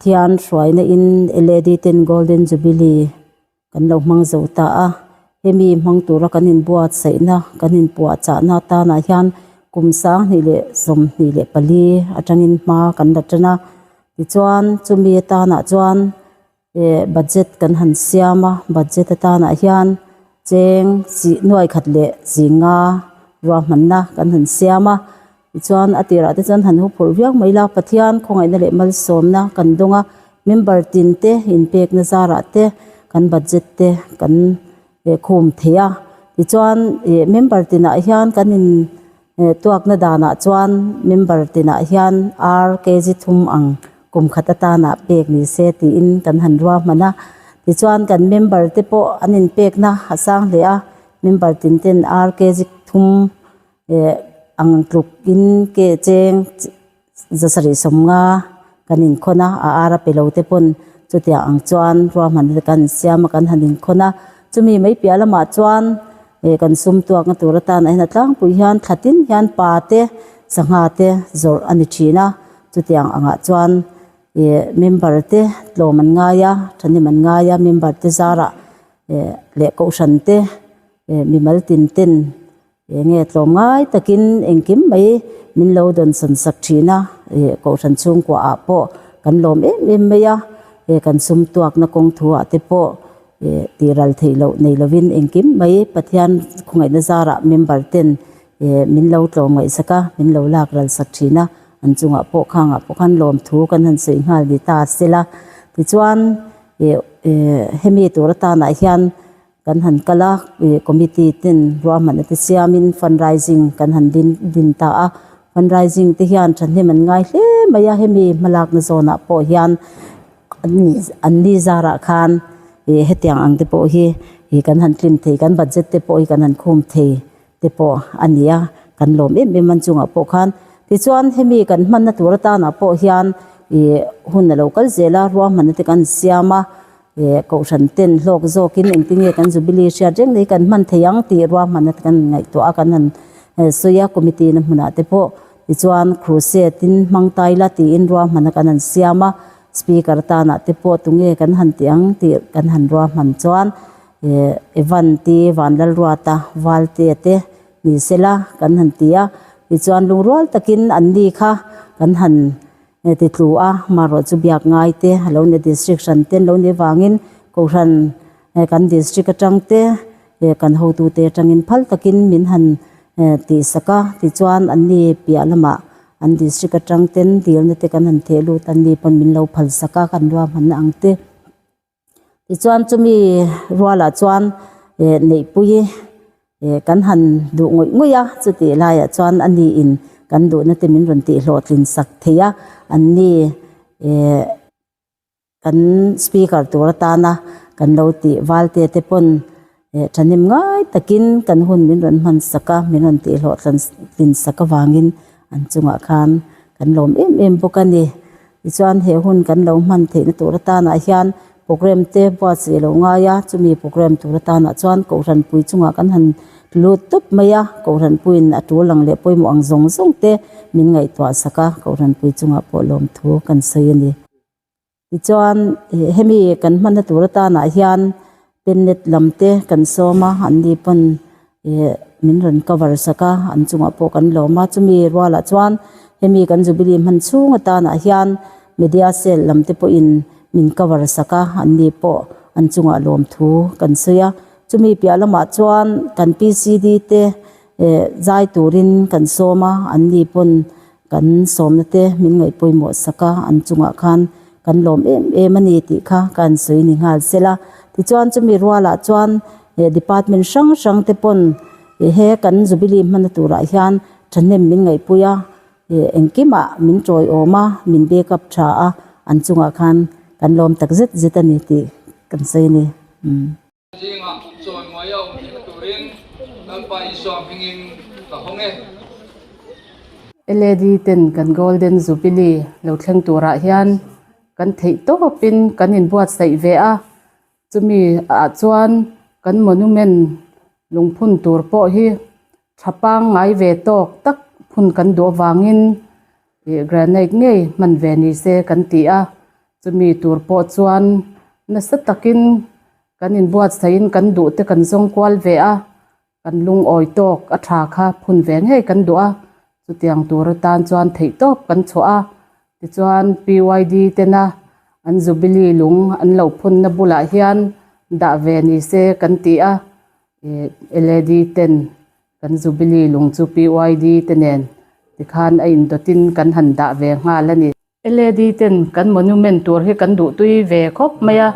Pathian hruaina in LAD ten Golden Jubilee kan lo hmang zo ta a, hemi hmang tura kan inbuatsaihna kan inpuahchahna atanah hian kum 2024 atangin hma kan la tan a, tichuan chumi atanah chuan eh budget kan han siam a, budget atanah hian cheng chi nuai khat leh zinga ruahmanna kan han siam a, tichuan a tirah te chuan han hu phurh viau mai la, Pathian khawngaihna leh malsawmna kan dawng a, member tin te inpekna zarah te kan budget te kan eh khum thei a, tichuan ih member tinah hian kan in eh tuakna danah chuan member tinah hian ar kg thum ang kum khat atana pek ni se tiin kan han ruahman a, tichuan kan member te pawh an inpekna a sang hle a, member tin ten ar kg thum eh ang tluk in ke cheng zasarih sawmnga kan inkhawn a, a ar a pe lo te pawn chutiang ang chuan ruahman te kan siam a kan han inkhawn a, chumi mai piah lamah chuan eh kan sum tuakna tur atan a hian a tlangpui hian thla tin hian pa te sangha te zawrh a ni thin a. Chutiang angah chuan ih member te tlawm an ngai a, thahnem an ngai a, member te zarah eh leh kohhran te eh mimal tin ten eng nge tlawm ngai takin engkim mai min lo dawn sawn sak thin a, ih kohhran chhungkua ah pawh kan lawm em em mai a, eh kan sum tuakna kawng thu ah te pawh ih tih ral theih loh nei lovin engkim mai Pathian khawngaihna zarah member ten eh min lo tlawm ngaihsak a, min lo lak ral sak thin a. An chungah pawh khangah pawh khan lawmthu kan han sawi nghal ni ta sela tichuan ih eh hemi tur atanah hian kan han kal a ih committee ten ruahmanna te siamin fundraising kan han din din ta a fundraising te hian thahnem an ngai hle mai a hemi hmalakna zawnah pawh hian an ni zarah khan ih hetiang ang te pawh hi ih kan han tlin thei kan budget te pawh hi kan han khum thei. te pawh a ni a, kan lawm em em an chungah pawh khan. Tichuan hemi kan hmanna tur atanah pawh hian ih hun a lo kal zel a, ruahmanna te kan siam a, ih kohhran ten hlawk zawkin engtin nge kan jubilee hriat reng nei kan hman thei ang tih ruahmanna te kan ngaihtuah a, kan han sawi a committee na hmunah te pawh. Tichuan crusade in hmang tai la tiin ruahmanna kan han siam a, speaker atanah te pawh tunge kan han tih ang tih kan han ruahman chuan Evan ti Vanlalruata Valtea te ni sela kan han ti a, tichuan lungrual takin an ni kha kan han ti tlu a, marawh chu biak ngai te a lo ni district hran te an lo ni avangin Kohhran kan district atang te kan hotute atangin phal takin min han tihsak a, tichuan an ni piah lamah an district atang ten dilna te kan han theh lut a, an ni pawn min lo phalsak a kan ruahmanna ang te. Tichuan chumi rualah chuan eh neihpui eh kan han duh ngawih ngawih a, chutih laiah chuan a niin kan duhna te min rawn tih hlawhtlin sak thei a, an ni eh kan speaker tur atana kan lo tih valte te pawn eh thahnem ngai takin kan hun min rawn hman sak a, min rawn tih hlawhtlin sak avangin an chungah khan kan lawm em em bawk a ni. Tichuan he hun kan lo hman theihna tur atanah hian program te buatsaih lo ngai a, chumi program tur atanah chuan Kohhran pui chungah kan han lut tawp mai a, Kohhran puiin a tul ang leh pawimawh ang zawng zawng te min ngaihtuah sak a, Kohhran pui chungah pawh lawmthu kan sawi a ni. Tichuan hemi kan hmanna tur atanah hian pennet lam te kan sawm a, an ni pawn ih min rawn cover sak a, an chungah pawh kan lawm a, chumi rualah chuan hemi kan jubilee hman chhung atanah hian media cell lam te pawhin min cover sak a, an ni pawh an chungah lawmthu kan sawi a, chumi piah lamah chuan kan P_C_D te ih zai turin kan sawm a, an ni pawn Kan sawmna te min ngaih pawimawh sak a, an chungah khan kan lawm em em a ni tih kha ka han sawi ni nghal sela. Tichuan chumi rualah chuan eh department hrang hrang te pawn eh he kan Jubilee hmanna turah hian thahnem min ngaihpui a, eh engkimah min tawiawm a, min back up tha a, an chungah khan kan lawm tak zet zet a ni tih kan sawi a ni. Umm. Zingah chawimawi a awm theihna turin Lalpa Isua hmingin ka hawng e. LAD ten kan Golden Jubilee lo thleng turah hian kan theih tawpin kan inbuatsaih ve a, chumi ah chuan kan monument lungphun tur pawh hi tha pangngai ve tawk tak phun kan duh avangin ih granite ngei hman ve ni se kan ti a. Chumi tur pawh chuan nasa takin kan inbuatsaih in kan duh te kan zawng kual ve a, kan lungawi tawk a tha kha phun ve ngei kan duh a, chutiang tur atan chuan theihtawp kan chhuah a. Tichuan PYD tena an Jubilee lung an lo phunna bulah hian dah ve ni se kan ti a, LAD ten kan Jubilee lung chu PYD te nen tikhan a indawtin kan han dah ve nghal a ni. LAD ten kan monument tur hi kan duh tui ve khawp mai a,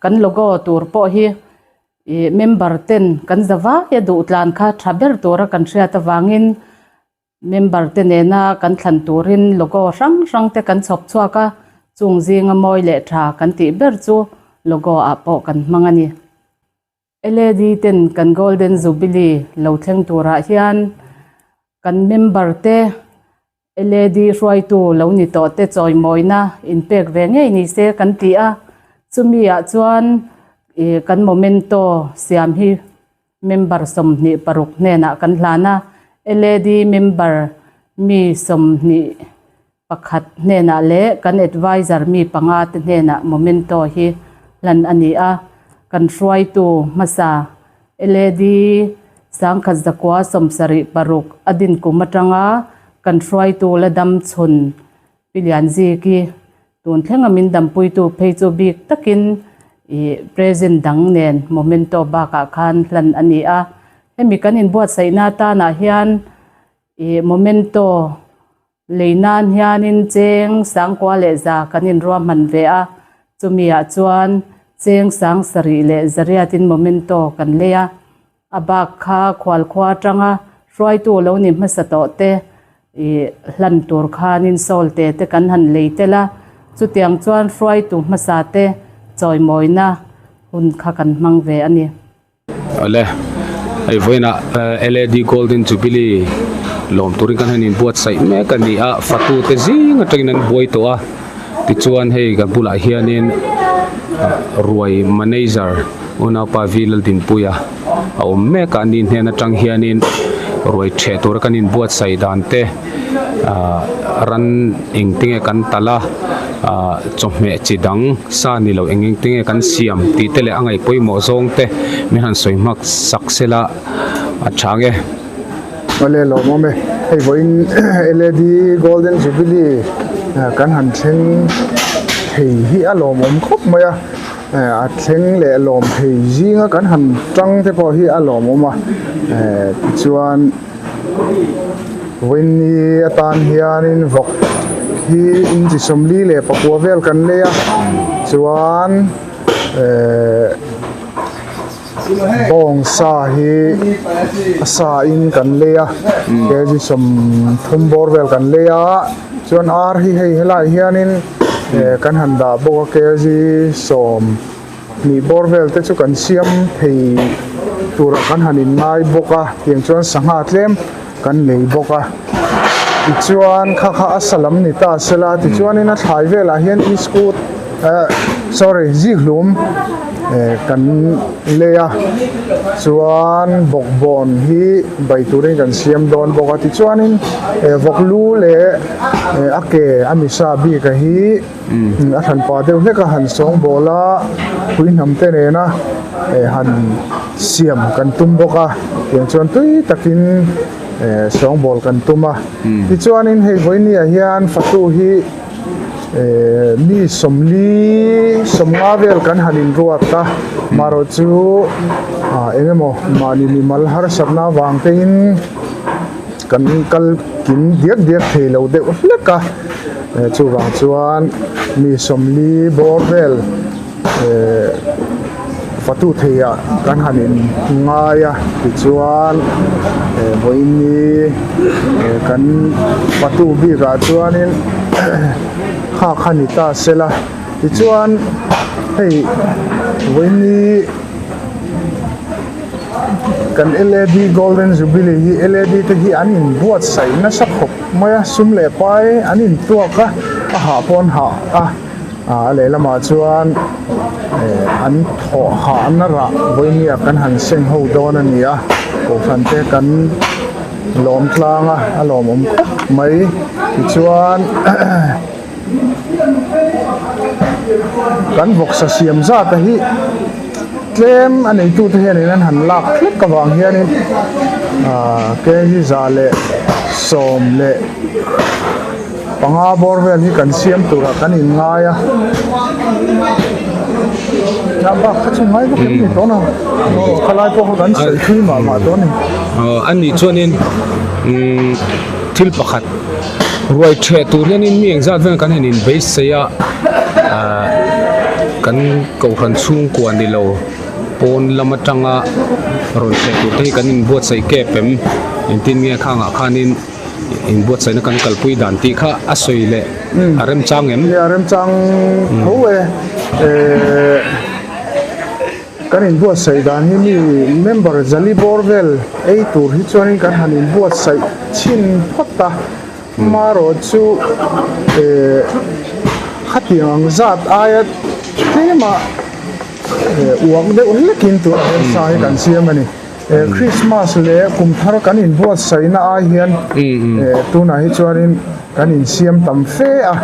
kan logo tur pawh hi ih member ten kan za vai a duh tlan kha tha ber tura kan hriat avangin member te nena kan thlan turin logo hrang hrang te kan chhawp chhuak a, chung zinga mawi leh tha kan tih ber chu logo ah pawh kan hmang a ni. LAD ten kan Golden Jubilee lo thleng turah hian kan member te LAD hruaitu lo ni tawh te chawimawina inpek ve ngei ni se kan ti a, chumi ah chuan ih kan momento siam hi member 26 hnenah kan hlan a, LAD member mi 21 hnenah leh kan adviser mi panga te hnenah momento hi hlan a ni a, kan hruaitu hmasa LAD 1976 a din kum atanga kan hruaitu la dam chhun Pi Lianziki tun thlenga min dampuitu phei chu bik takin ih present dang nen momento bakah khan hlan a ni a. Hemi kan inbuatsaihna atanah hian ih momento Lei nan hianin cheng sangkua leh za kan inruahman ve a, chumiah chuan cheng sang sarih leh zariatin momento kan lei a, a bak kha khualkhua atanga hruaitu lo ni hmasa tawh te ih hlan tur khanin sawlte te kan han lei tel a, chutiang chuan hruaitu hmasa te chawimawina hun kha kan hmang ve a ni. Awle, hei vawiinah LAD Golden Jubilee lawm turin kan han inbuatsaih mek a ni a, fatute zing atangin an buai tawh a, tichuan hei kan bulah hianin ruai manager unaupa V Laldinpuia a awm mek a, ani hnen atang hianin ruai theh tura kan inbuatsaih dan te ah ran engtinge kan talh a ah chawhmeh chi dang sa ni lo eng eng te nge kan siam tih te leh a ngaih pawimawh zawng te min han sawi hmak sak sela a tha ang e. Awle lawmawm e, hei vawiin LAD Golden Jubilee kan han thleng thei hi a lawmawm khawp mai a, a thleng leh lawm thei zinga kan han tang te pawh hi a lawmawm a, tichuan. Vawiinni atan hianin vawk hi inchi 49 vel kan lei a chuan ehh bawng sa hi a sa in kan lei a kg 30 bawr vel kan lei a chuan ar hi hei helaiah hianin eh kan han dah bawk a kg 10 bawr vel te chu kan siam thei turah kan han inngai bawk a tiang chuan sangha tlem kan lei bawk a tichuan kha kha a sa lam ni ta sela tichuanin a thlai velah hian iskut eh sorry zikhlum eh kan lei a chuan bawkbawn hi bai turin kan siam dawn bawk a tichuanin eh vawk lu leh eh a ke a misa bik a hi. A hranpa deuh hlek a han sawngbawl a puihnam te nena eh han siam kan tum bawk a tiang chuan tui takin eh sawngbawl kan tum a tichuanin hei vawinia hian fatu hi eh mi sawmli sawmnga vel kan han inruat a marawh chu ah eng emaw mahni mimal harsatna avang te in. Kan kal kim diak diak thei lo deuh hlek a, chuvang chuan mi 40 bawr vel eh fatu theiah kan han in ngai a tichuan eh vawiinni eh kan fatu bikah chuanin kha kha ni ta sela tichuan hei vawiinni. Kan LAD Golden Jubilee hi LAD te hi an inbuatsaih nasa khawp mai a, sum leh pai an intuak a, a hah pawh an hah a, a lehlamah chuan eh an thawh hahna rah vawinia kan han seng ho dawn a ni a, kohhran te kan lawm tlang a, a lawmawm khawp mai tichuan. Kan vawksa siam zat a hi tlem a neitute hianin an han lak hlek avang hianin ahh kg 115 bawr vel hi kan siam turah kan inngai a a bak kha chu ngai vak em ni tawh a aw khalai pawh kha kan sawi thui mah mah tawh a ni. Aw a nih chuanin umm thil pakhat ruai ṭheh tur hianin mi engzat vel kan han inbeisei a ahh kan kohhran chhungkua ni lo pawn lam atanga rawn ṭheh tur te hi kan inbuatsaih kep em engtin nge khangah khanin. Inbuatsaihna kan kalpui dan tih kha a sawi leh a remchang em? Nia remchang tho e. Ehh kan inbuatsaih dan hi mi member zali bawr vel ei tur hi chuanin kan han inbuatsaih chhin phawt a. Marawh chu ehh khatiang ang zat aia tlema uak deuh hlekin tunah hian sa hi kan siam a ni. Christmas leh kum thar kan inbuatsaihna ai hian tunah hi chuanin kan insiam tam fe a,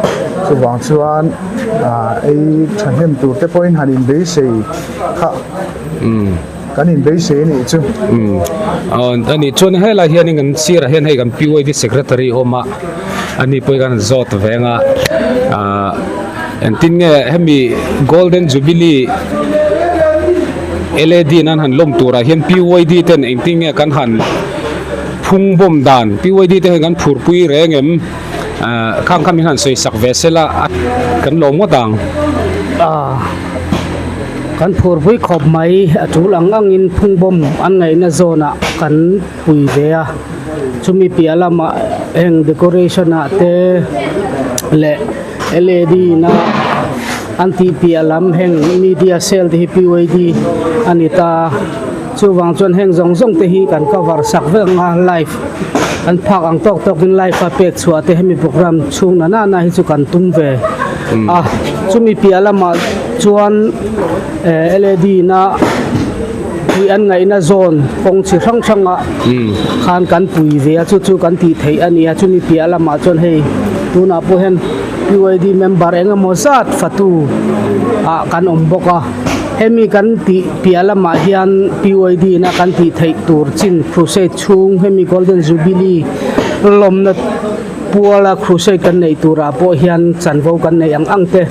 chuvang chuan ei thahnem tur te pawhin han inbeisei kha kan inbeisei a nih chu. A nih chuan helai hianin kan sirah hian hei kan PYD secretary awm a, ani pawhin kan zawt veng a, engtin nge hemi Golden Jubilee LAD nan han lawm turah hian PYD ten engtin nge kan han phung bawm dan PYD te hian kan phurpui reng em ah khang kha min han sawi sak ve se la a kan lawm ngawt ang. Ah kan phurpui khawp mai a tul ang angin phung bawm an ngaihna zawnah kan pui ve a chumi piah lamah heng decoration ah te leh LAD na an tih piah lam heng media cell te hi PYD a ni ta chuvang chuan heng zawng zawng te hi kan cover sak vek ang a live an phak ang tawk tawk in live a pek chhuah te hemi program chhung na na na hi chu kan tum ve a chumi piah lamah chuan eh LAD na pui an ngaihna zawn kawng chi hrang hrang ah khan kan pui ve a chu chu kan tih theih a ni a chumi piah lamah chuan hei tunah pawh hian PYD member eng emaw zat fatu ah kan awm bawk a hemi kan tih piah lamah hian PYD in a kan tih theih tur chin crusade chhung hemi golden jubilee lawmna puala crusade kan neih turah pawh hian chanvo kan neih ang ang te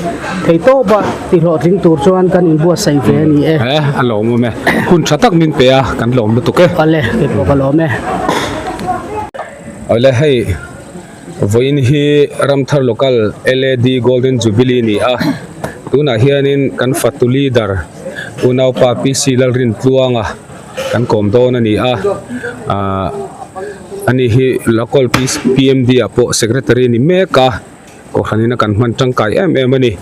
thei tawp a ti hlawhtling tur chuan kan inbuatsaih ve a ni e. E a lawmawm e. Hun tha tak min pe a kan lawm lutuk e. Awle kei pawh ka lawm e. Awle hei vawiin hi Ramthar Local LAD Golden Jubilee a ni a tunah hianin kan fatu leader unaupa PC Lalrintluanga kan kawm dawn a ni a ah ani hi Local PMD ah pawh secretary a ni mek a. Kohhranina kan hman tangkai em em a ni.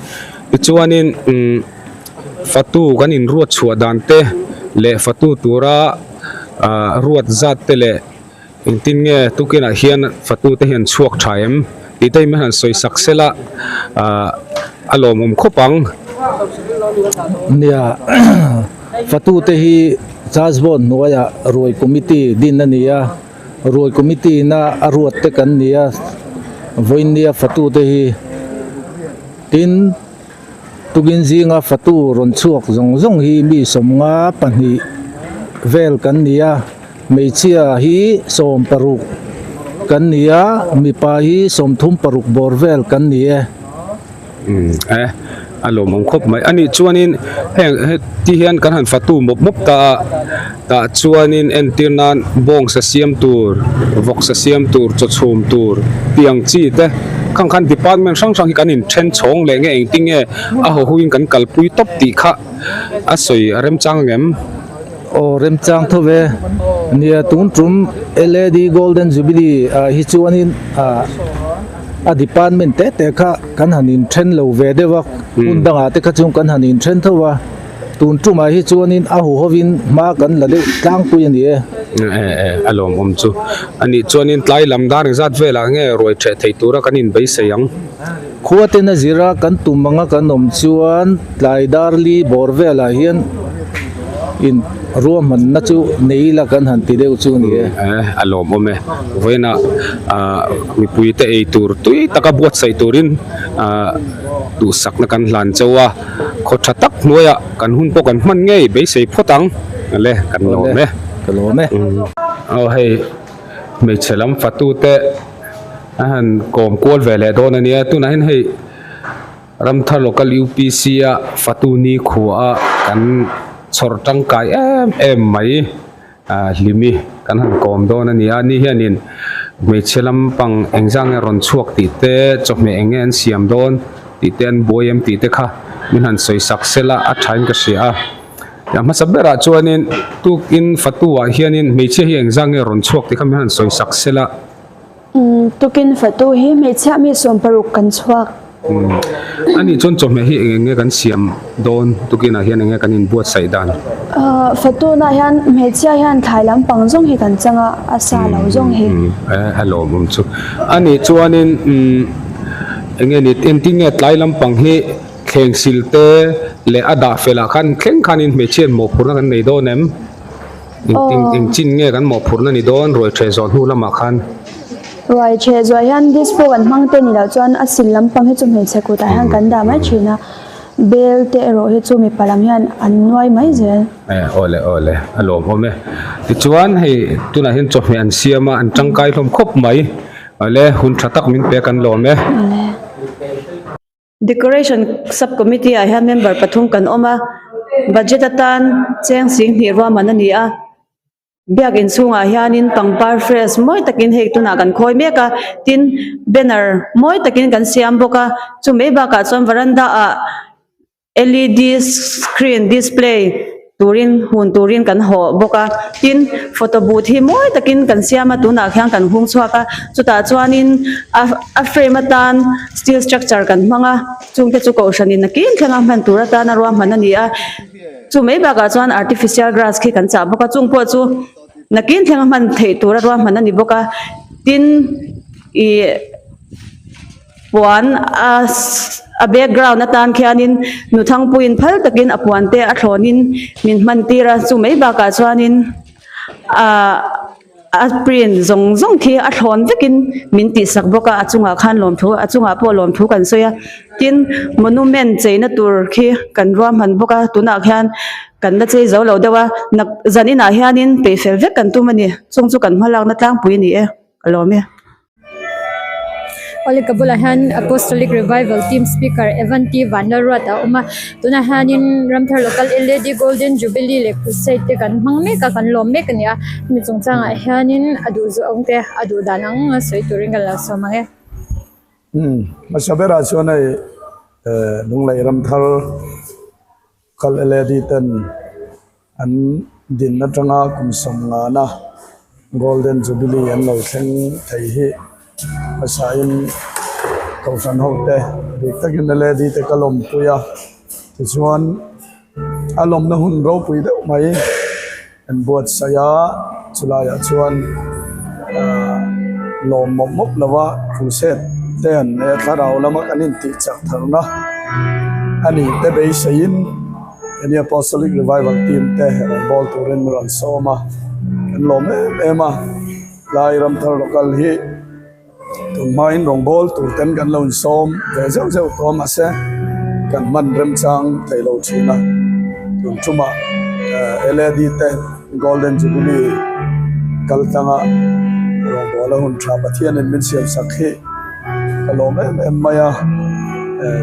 Tichuanin umm fatu kan inruat chhuah dan te leh fatu tura ah ruat zat te leh engtin nge tukinah hian fatu te hian chhuak tha em tih te hi min han sawi sak sela ah a lawmawm khawp ang. Nia fatu te hi Church Board hnuaiah ruai committee din a ni a. Ruai committee ina a ruat te kan ni a, vawinia fatu te hi tin tukin zinga fatu rawn chhuak zawng zawng hi mi 52 vel kan ni a, hmeichhia hi 16 kan ni a, mipa hi 36 bawr vel kan ni e. Umm e a lawmawm khawp mai a nih chuanin heng heti hian kan han fatu mawp mawp ta a tah chuanin entir nan bawngsa siam tur vawksa siam tur chaw chhum tur tih ang chi te khang khan department hrang hrang hi kan in then chhawng leh nge engtin nge a haw huin kan kalpui tawp tih kha a sawi a remchang ang em? Aw remchang tho ve nia tun tum LAD Golden Jubilee ah hi chuanin ah. A department te te kha kan han inthen lo ve deuh a, hmun dangah te kha chuan kan han inthen tho a, tun tumah hi chuanin a huhovin hma kan la deuh tlangpui a ni e. E e, a lawmawm chu. A nih chuanin tlai lam dar engzat velah nge ruai ṭheh thei tura kan inbeisei ang? Khua ten a zira kan tum anga kan awm chuan tlai dar li bawr velah hian in. Ruahmanna chu nei ila kan han ti deuh chu a ni e. A lawmawm e. Vawiinah mipuite ei tur tui taka buatsaih turin duhsakna kan hlan chauh a, khaw tha tak hnuaiah kan hun pawh kan hman ngei beisei phawt ang le kan lawm e. Ka lawm e. Aw hei hmeichhe lam fatute a han kawm kual ve leh dawn a nia tunah hian hei. Ramthar Local UPC a Fatu ni khua a kan chhawr tangkai em em mai hlimi kan han kawm dawn a ni a, ni hianin hmeichhe lampang engzah nge rawn chhuak tih te, chawhmeh eng nge an siam dawn tih te, an buai em tih te kha min han sawi sak sela a thain ka hria a. A hmasa berah chuanin tukin Fatu ah hianin hmeichhia hi engzah nge rawn chhuak tih kha min han sawi sak sela. Tukin fatu hi hmeichhia mi 60 kan chhuak. Ani chuan chawhmeh hi eng eng nge kan siam dawn tukinah hian eng nge kan inbuatsaih dan? Fatu nah hian hmeichhia hian thlai lampang zawng hi kan chang a, a sa lo zawng hi. A lawmawm chu. Ani chuanin eng nge ni engtin nge tlai lampang hi thleng sil te leh a dah felah khan thleng khanin hmeichhiain mawhphurhna kan nei dawn em? Eng chin nge kan mawhphurhna ni dawn ruai ṭheh zawh hnu lamah khan? Ruai ṭheh zawh hian dispo kan hmang te ni loh chuan a sil lampang hi chu hmeichhe kutah hian kan dah mai ṭhin a, bel te erawh hi chu mipa lam hian an nuai mai zel. Awle awle a lawmawm e. Tichuan hei tunah hian chawhmeh an siam a, an ṭangkai hlawm khawp mai. Awle hun ṭha tak min pek an lawm e. Decoration sub committee ah hian member pathum kan awm a budget atan cheng sing hnih ruahman a ni a biakin chhungah hianin pangpar fresh mawi takin hei tunah kan khawi mek a tin banner mawi takin kan siam bawk a chu mai bakah chuan veranda ah L_E_D screen display turin hun turin kan hawh bawk a tin photo booth hi mawi takin kan siam a tunah khian kan hung chhuak a chutah chuanin a a frame atan steel structure kan hmang a chungte chu kohhran in a kin thleng a hman tur atana ruahman a ni a chu mai bakah chuan artificial grass khi kan chah bawk a chung pawh chu nakin thleng a hman theih tura ruahman a ni bawk a tin ih. Puan a a background atan khianin nu thangpuiin phal takin a puan te a thlawnin min hman tir a chu mai bakah chuanin ahh a print zawng zawng khi a thlawn vekin min tihsak bawk a a chungah khan lawmthu a chungah pawh lawmthu kan sawi a tin monument cheina tur khi kan ruahman bawk a tunah khian kan la chei zo lo deuh a nak zaninah hianin peihfel vek kan tum a ni chung chu kan hma lakna tlangpui a ni e ka lawm e. Awle ka bulah hian Apostolic Revival Team Speaker Evan T Vanlalruat a awm a tunah hianin Ramthar Local L_A_D Golden Jubilee leh Crusade te kan hmang mek a kan lawm mek a ni a hemi chungchangah hianin a duh zawng te a duh dan ang a sawi turin kan lo sawm ang e. Umm hmasa berah chuan hei Lunglei Ramthar Local L_A_D ten An din atanga kum sawmngana Golden Jubilee an lo thleng thei hi hmasain Kohhran hote bik takin LAD te ka lawmpui a, tichuan a lawmna hun ropui deuh mai an buatsaih a, chulaiah chuan ahh lawm mawp mawp lova crusade te an nei a, thlarau lama kan intih chak tharna a nih te beiseiin. Keni Apostolic Revival team te rawn bawl turin min rawn sawm a, kan lawm em em a, lai Ramthar local hi tun hmain rawn bawl tur ten kan lo insawm ve zeuh zeuh tawh a mahse kan hman remchang thei lo thin a, tun tumah LAD te Golden Jubilee kal tlanga rawngbawla hun tha Pathianin min siamsak hi. Ka lawm em em mai a,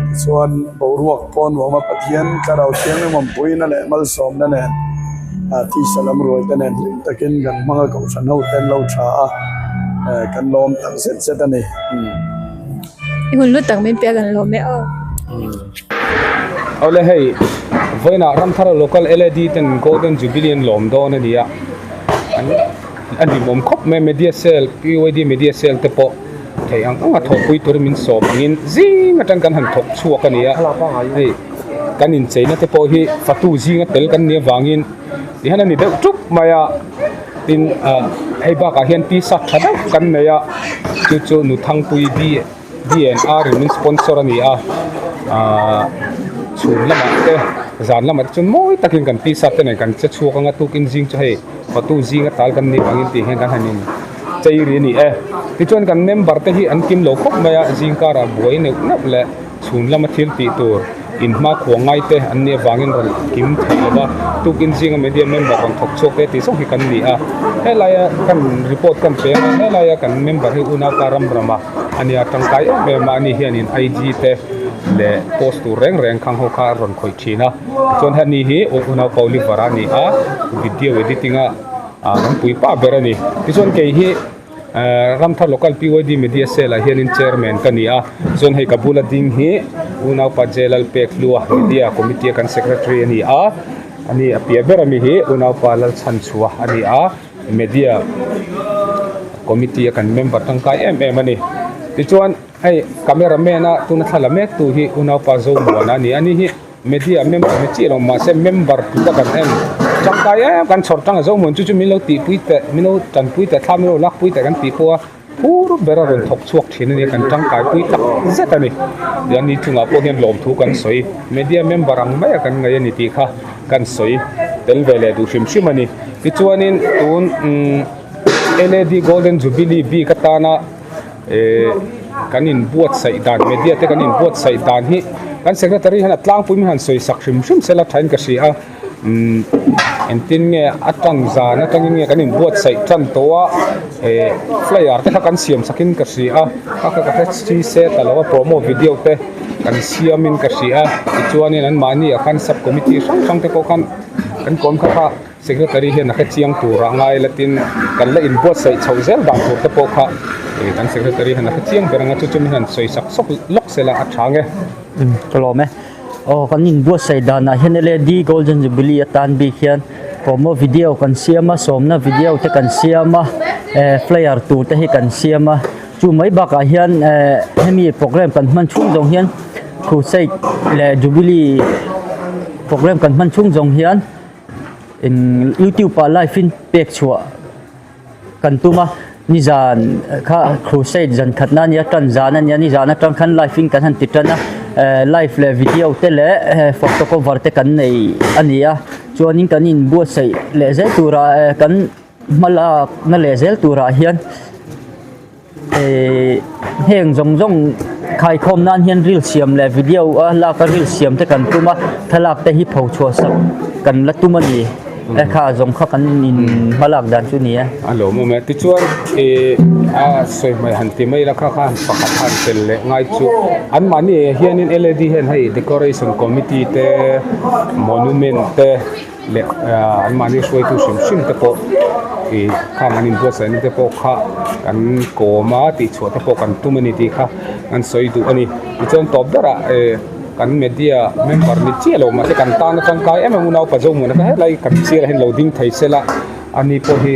tichuan boruak pawn vawma Pathian thlarau thianghlim awmpuina leh malsawmna nen tisa lam ruai te nen hlim takin kan hmang a kohhran ho te an lo tha a, kan lawm tak zet zet a ni. I hun lut tak min pek an lawm e aw. Awle hei vawiinah Ramthar Local LAD ten Golden Jubilee an lawm dawn a ni a, a hlimawm khawp mai a media cell PYD media cell te pawh theih ang anga thawhpui turin min sawm angin zing atang kan han thawk chhuak a ni a hei kan incheina te pawh hi fatu zinga tel kan nih avangin tihian a ni deuh ṭup mai a tin ah hei bakah hian t-shirt tha deuh kan nei a chu chu Nuthangpui B B and R in min sponsor a ni a ah chhun lamah te. Zan lamah te chuan mawi takin kan tisa te nen kan che chhuak anga tukin zing chu hei fatu zinga tal kan nih vangin tih hian kan han in chei ri a ni e. Tichuan kan member te hi an kim lo khawp mai a, zing karah buai neuh neuh leh chhun lama thil tih tur in hma khuah ngai te an nih avangin rawn kim thei lo va, tukin zinga media member rawn thawk chhuak te tih zawng hi kan ni a. Helaia kan report kan pe anga helaia kan member hi unaupa ram rama a nia tangkai em em a, ani hianin IG te leh post tur reng reng khang ho kha a rawn khawih thin a, tichuan heni hi unaupa Oliver a ni a, video editing a kan puipa ber a ni. Tichuan kei hi. Ramthar Local PYD Media Cell ah hianin Chairman ka ni a, chuan hei ka bula ding hi Unaupa J Lalpekhlua Media Committee a kan Secretary a ni a, ani a piah ber ami hi Unaupa Lalchhanchhua a ni a, Media Committee a kan member tangkai em em a ni. Tichuan hei Camera man a tuna thla la mek tu hi Unaupa Zomuana a ni a, ani hi Media member ni chiah lo mahse member tluka kan en tangkai em kan chhawr tang a zo hmun chu chu min lo tihpui teh min lo tanpui teh thla min lo lakpui teh kan tih pawh a phur ber a rawn thawk chhuak thin a nia kan tangkai pui tak zet a ni tichuan ni chungah pawh hian lawmthu kan sawi media member ang mai a kan ngaih a ni tih kha kan sawi tel ve leh duh hrim hrim a ni tichuanin tun umm L_A_D golden jubilee bik atana. Eh kan inbuatsaih dan media te kan inbuatsaih dan hi kan secretary hian a tlangpui min han sawi sak hrim hrim sela thain ka hria a umm engtin nge a tan zan atangin nge kan inbuatsaih tan tawh a eh flyer te kha kan siam sakin ka hria a kha kha ka hre chi se ta lo a promo video te kan siamin ka hria a tichuanin anmahni ah khan sub committee hrang hrang te pawh khan kan kawm kha kha. Secretary hian a hrechiang tur a ngai la tin kan la inbuatsaih chhoh zel dan tur te pawh kha eh kan secretary hian a hrechiang ber ang a chu chu mi hian sawi sak sawk lawk sela a tha nge. Umm ka lawm e. Aw kan inbuatsaih danah hian LAD Golden Jubilee atan bik hian promo video kan siam a, sawmna video te kan siam a, eh flyer tur te hi kan siam a, chu mai bakah hian eh hemi program kan hman chhung zawng hian crusade leh jubilee program kan hman chhung zawng hian Eng youtube ah live in pek chhuah kan tum a nizan kha crusade zan khat na ania tan zan ania nizan atang khan live in kan han ti tan a eh live leh video te leh photo cover te kan nei ani a chuanin kan in buatsaih leh zel turah eh kan hma lak na leh zel turah hian. Ehh heng zawng zawng khaikhawm nan hian reel siam leh video a lak a reel siam te kan tum a thlalak te hi pho chhuah sak kan la tum a ni e kha zawng kha kan in hma lak dan chu a ni e. A lawm awm e tichuan ehh a sawi hmai han ti mai la kha khan pakhat han tel leh ngai chu anmahni hianin L_A_D hian hei decoration committee te monument te. leh anmahni hruaitu hrim hrim te pawh ih khang an inbuatsaihna te pawh kha kan kawm a tihchhuah te pawh kan tum a ni tih kha an sawi duh a ni tichuan tawp berah eh kan media member ni chiah lo mahse kan tan a tangkai em em unaupa Zomuana kha helai kan sirah hian lo ding thei se la ani pawh hi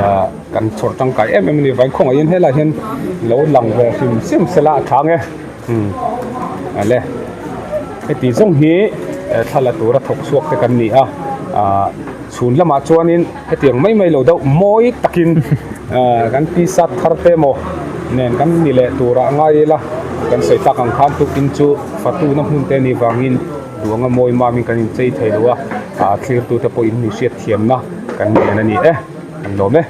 ah kan chhawr tangkai em em a ni vang khawngaihin helai hian lo lang ve hrim hrim se la a tha ang e umm ale. Heti zawng hi thla la tura thawk chhuak te kan ni a, ah chhun lamah chuanin hetiang mai mai lo deuh mawi takin ah kan t-shirt thar te emaw nen kan ni leh turah ngai ila kan sawi tak ang khan tukin chu fatuna hmun te anih vangin duanga mawi mamin kan inchei thei lo a, ah thlirtute pawhin mi hriatthiamna kan ngen a ni e, kan lawm e.